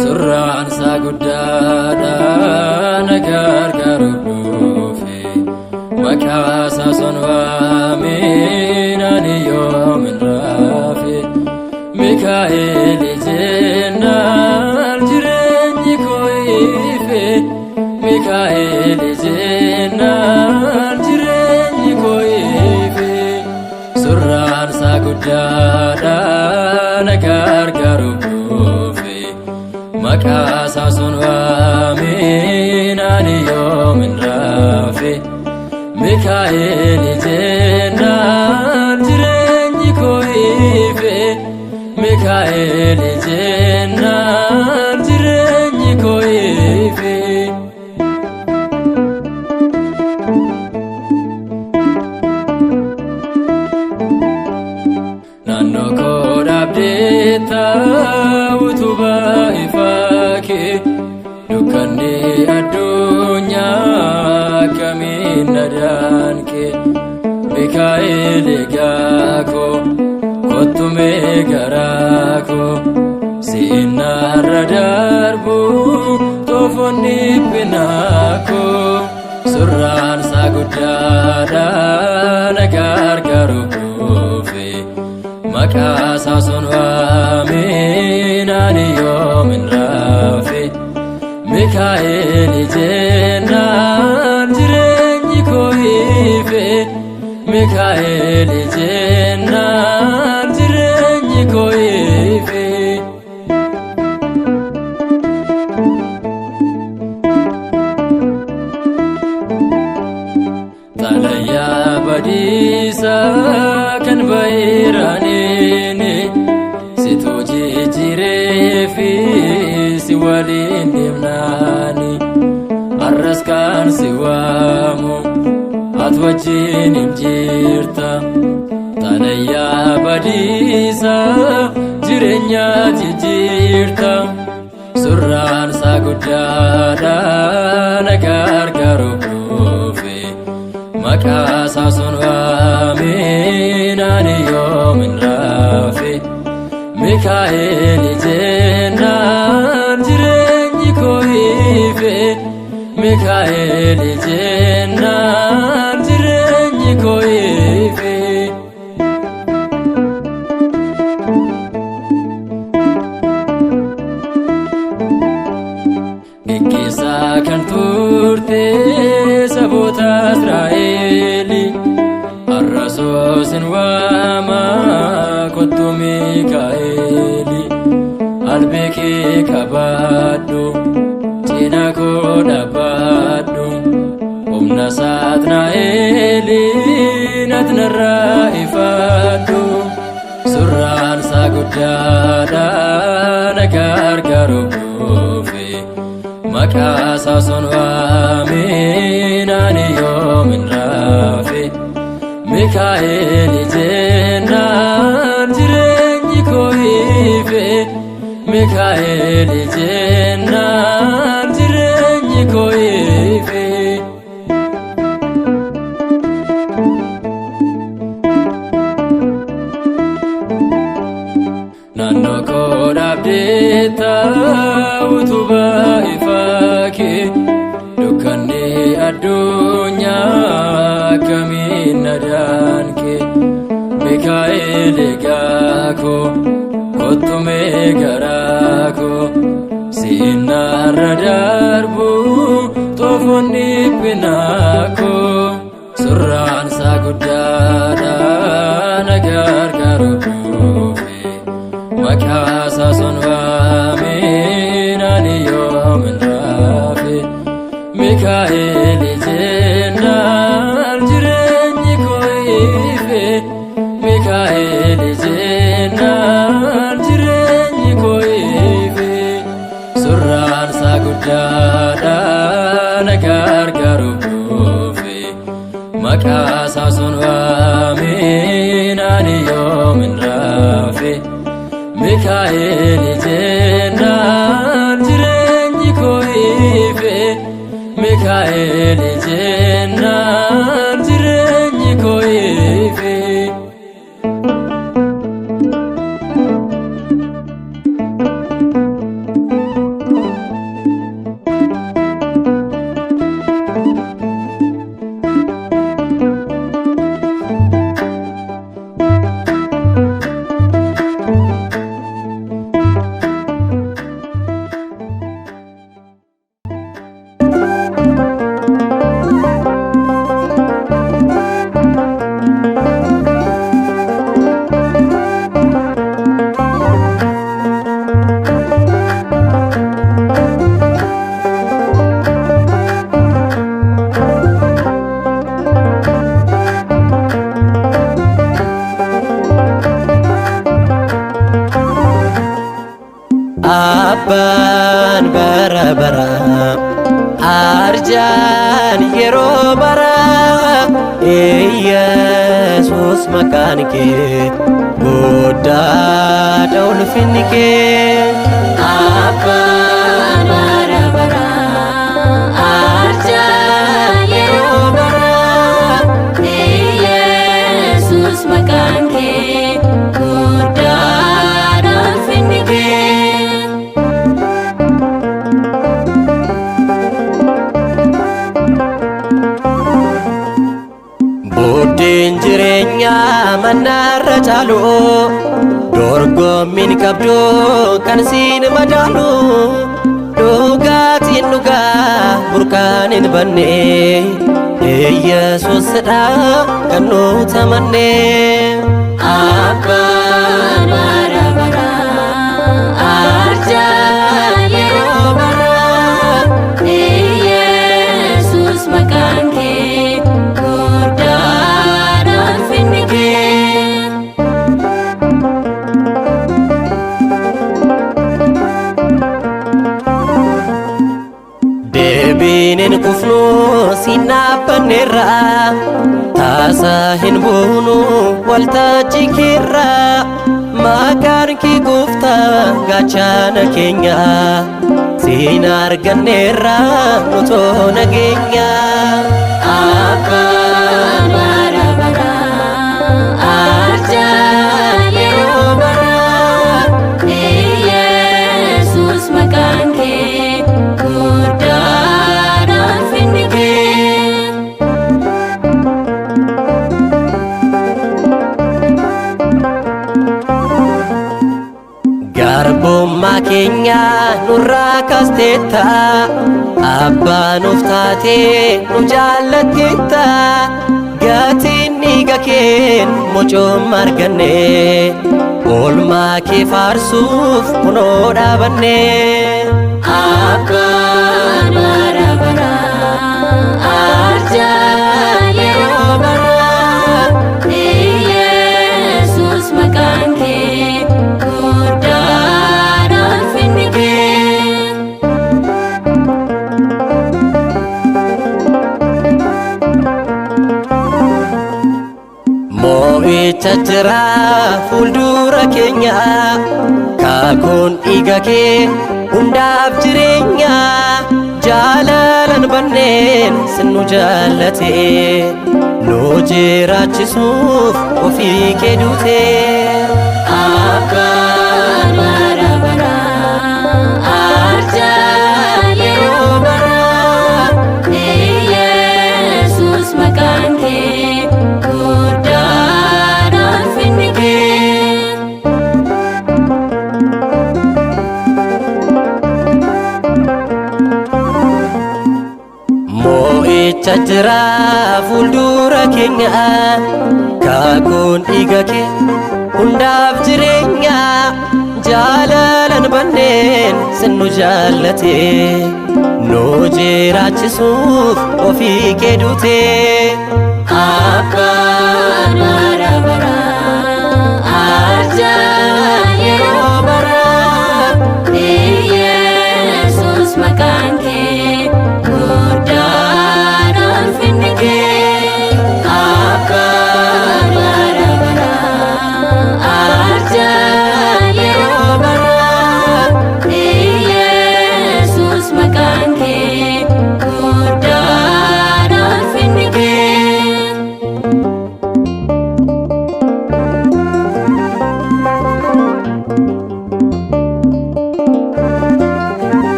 Surraan isaa guddaadha na gargaaruuf dhufe maqaa isaa son waameen ani yoomin raafe Mikaa'el jennaan jireenyi koo ife Mikaa'el jennaan jireenyi koo ife Surraan isaa guddaadha na gargaaruuf dhufe maqaa isaa sun waameen ani yoomin raafe Mikaa'el jennaan jireenyi koo ife Mikaa'el jennaan jireenyi koo ife. Naannoo koo dhaabdeetta utubaa ifaa kee dukkanni addunyaa akkamiin na daanqe Mikaa'el egaa koo kottu mee garaa koo siinarra darbu xoofoonni dhiphinaa koo surraan isaa guddaadha na gargaaruuf dhufe maqaa isaa sun waameen ani yoomin raafe Mikaa'el jennaan jireenyi koo ife Mikaa'el jennaan jireenyi koo ife. Xalayaa badiisaa kan baay'iraaniini situ jijjiiree fi si waliin deemnaani har'as kan si waamu ati wajjin hin jirta. Xalayaa badiisaa jireenya jijjiirta. Surraan isaa guddaadha na gargaaruuf dhufe maqaa isaa sun waameen ani yoomin raafe Mikaa'el jennaan jireenyi koo ife Mikaa'el jennaan jireenyi koo ife. Geggeessaa kan turte saboota Israa'eli har'a soosin waama kottu Mikaa'eli albee kee qabadhu cina koo dhaabbadhu humna saatnaa'eli natnarraa ifadhu surraan isaa guddaadha na gargaaruuf dhufe maqaa isaa sun waameen ani yoomin raafe Mikaa'el jennaan jireenyi koo ife Mikaa'el jennaan jireenyi koo ife. Naannoo koo dhaabdeetta utubaa ifaa kee dukkanni addunyaa akkamiin na daanqe Mikaa'el egaa koo kottu mee garaa koo siinarra darbu xoofoonni dhiphinaa koo surraan isaa guddaadha na gargaaruuf dhufe maqaa isaa sun waameen ani yoomin raafe Mikaa'el jennaan jireenyi koo ife. Maqaa isaa sun waamiin ani yoomin raafe. Mikaa'el jennaan jireenyi koo ife. Mikaa'el jennaan jireenyi koo ife. Abbaan bara bara arjaan yeroo bara, Iyesuus maqaan kee guddaadha, ulfinni kee. Abbaan bara bara arjaan yeroo bara, Iyesuus maqaan kee guddaadha, ulfinni kee. Buddeen jireenyaa mannaarra caalu, dorgommiin qabdu kan siin madaalu, dhugaatiin dhugaa burqaan hin banne, Iyesuusidha kan nu tamanne. Abbaan bara bara arjaan yeroo bara, Iyesuus maqaan kee guddaadha, ulfinni kee. Deebiin hin kufnu siin dhaabbanneerra, taasa hin buunu waltajjii keerra, maqaan kee gooftaa gaachana keenya, siin arganneerra nutoo nageenya. Abbaan bara bara arjaan yeroo bara, Iyesuus maqaan kee guddaadha, ulfinni kee. Garbummaa keenya nurraa kaasteetta, abbaa nuuf taatee nu jaallatteetta, gatiin dhiiga keen mucoom arganne, oolmaa kee faarsuuf kunoo dhaabanne. Abbaan bara bara arjaan yeroo bara, Iyesuus maqaan kee guddaadha, ulfinni kee. Moo'icha jira fuuldura keenya, kakuun dhiiga kee hundaaf jireenya, jaalalan banneen sin nu jaallate, nu jiraachisuuf ofii kee duute. Abbaan bara bara arjaan yeroo bara, Iyesuus maqaan kee guddaadha, ulfinni kee. Moo'icha jira fuuldura keenya, kakuun dhiiga kee hundaaf jireenya, jaalalan banneen sin nu jaallate, nu jiraachisuuf ofii kee duute. Abbaan bara bara arjaan yeroo bara, Iyesuus maqaan kee guddaadha, ulfinni kee.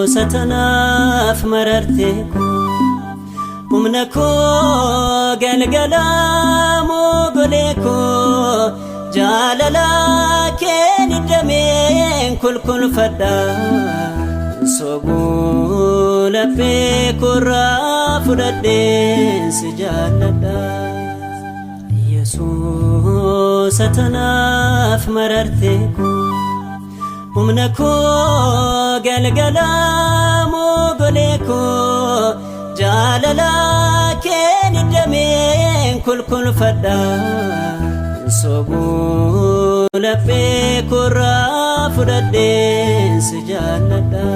Yesuus atanaaf mararte koo humna koo galgala moogolee koo jaalala keen dameen kulkulfadha sobuu laphee koorraa fudhadheen si jaalladha. Yesuus atanaaf mararte koo humna koo galgala moogolee koo jaalala keen dameen kulkulfadha sobuu laphee koorraa fudhadheen si jaalladha.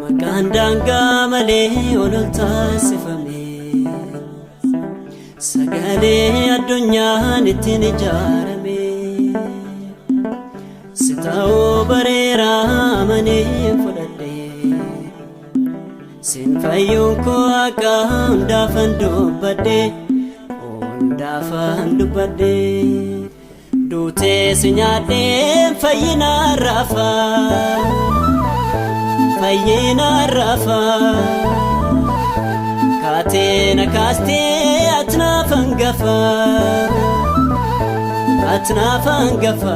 Maqaan daangaa malee ol ol taasifame sagalee addunyaan ittiin ijaarame si ta'uu bareera amanee fudhadhe sin fayyuun koo akka hundaafan dubbadhe hundaafan dubbadhe duutee si nyaadheen fayyinaan raafaa. Fayyina rafa kaateena kaastee atnaaf hangafa atnaaf hangafa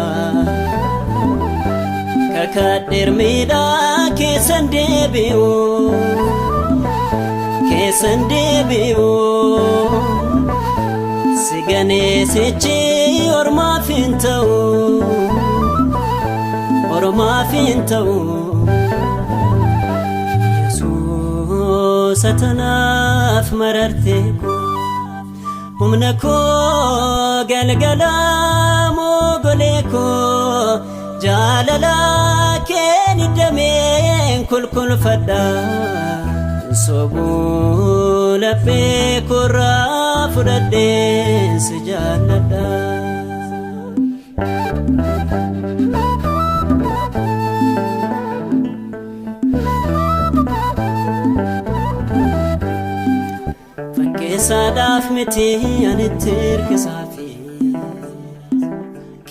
kakadheer miidhaa keessan deebi'u keessan deebi'u si ganee sichi ormaaf hin ta'u ormaaf hin ta'u. Yesuus atanaaf mararte koo humna koo galgala moogolee koo jaalala keen dameen kulkulfadha sobuu laphee koorraa fudhadheen si jaalladha. Fakkeessaadhaaf miti ani itti hirkisaafi.